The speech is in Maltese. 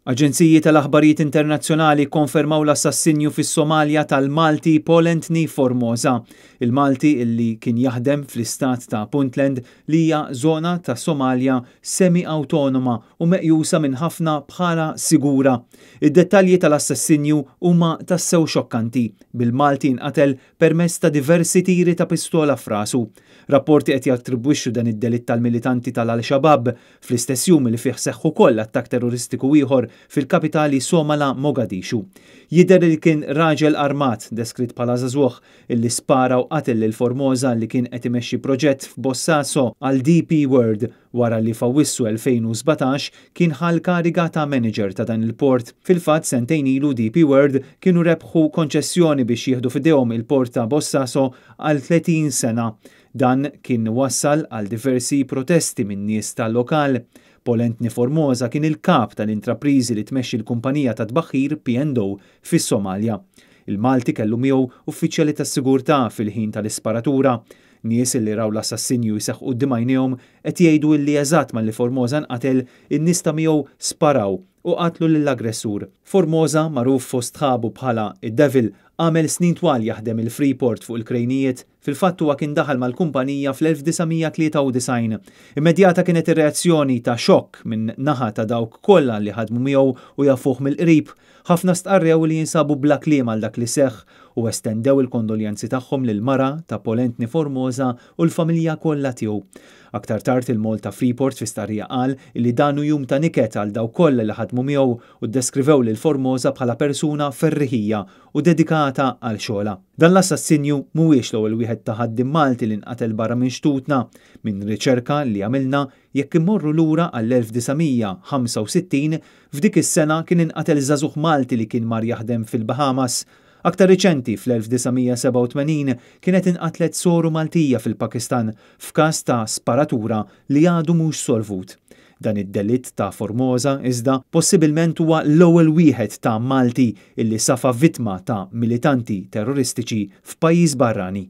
Aġenziji tal-aħbarijiet internazzjonali kkonfermaw l-assassinju fis-Somalja tal-Malti Paul Anthony Formosa. Il-Malti illi kien jaħdem fl-istat ta' Puntland li hija żona tas-Somalja semi-awtonoma u meqjusa minn ħafna bħala sigura. Id-dettalji tal-assassinju huma tassew xokkanti, bil-Malti jinqatel permezz ta' diversi tiri ta' pistola f'rasu. Rapporti qed jattribwixxu dan id-delitt tal-militanti tal-Al-Shabaab fl-istess jum li fih seħħ ukoll attakk terroristiku ieħor fil-kapitali Somala Mogadishu. Jidher li kien raġel armat, deskritt bħala żagħżugħ, illi spara u qatel lil Formosa li kien qed imexxi proġett f'Bosaso għal DP World wara li f'Awwissu 2017 kien ħa l-kariga ta' manager ta' dan il-port. Fil-fatt sentejn ilu DP World kienu rebħu konċessjoni biex jieħdu f'idejhom il-port ta' Bosaso għal 30 sena. Dan kien wassal għal diversi protesti minn nies tal-lokal. Paul Anthony Formosa kien il-kap tal-intrapriżi li tmexxi l-kumpanija ta' tbaħħir P&O fis-Somalja. Il-Malti kellu miegħu uffiċjali tas-sigurtà fil-ħin tal-isparatura. Nies li raw l-assassinju jseħħ quddiem għajnejhom qed jgħidu illi eżatt malli Formosa nqatel, in-nies ta' miegħu sparaw u qatlu lill-aggressur. Formosa, magħruf fost sħabu bħala id-Devil, għamel snin twal jaħdem il-Freeport fuq il-krejnijiet. Fil-fatt huwa kien daħal mal-kumpanija fl-1993. Immedjata kienet ir-reazzjoni ta' xokk minn naħa ta' dawk kollha li ħadmu miegħu u jafuh mill-qrib. Ħafna stqarrew li jinsabu bla kliem għal dak li seħħ u estendew il-kondoljanzi tagħhom lil mara ta' Paul Anthony Formosa u l-familja kollha tiegħu. Aktar tard il-Malta Freeport fi stqarrija qal li dan hu jum ta' niket għal dawk kollha li ħadmu miegħu u ddeskrivew lil Formosa bħala persuna ferriħija u dedikata għal xogħolha. Dan l-assassinju mhuwiex l-ewwel wieħed ta' ħaddiem Malti li nqatel barra minn xtutna. Minn riċerka li għamilna, jekk immorru lura għall-1965, f'dik is-sena kien inqatel żagħżugħ Malti li kien mar jaħdem fil-Bahamas. Aktar riċenti, fl-1987, kienet inqatlet soru Maltija fil-Pakistan f'każ ta' sparatura li għadu mhux solvut. Dan id-delitt ta' Formosa iżda possibilment huwa l-ewwel wieħed ta' Malti illi safa vittma ta' militanti terroristiċi f'pajjiż barrani.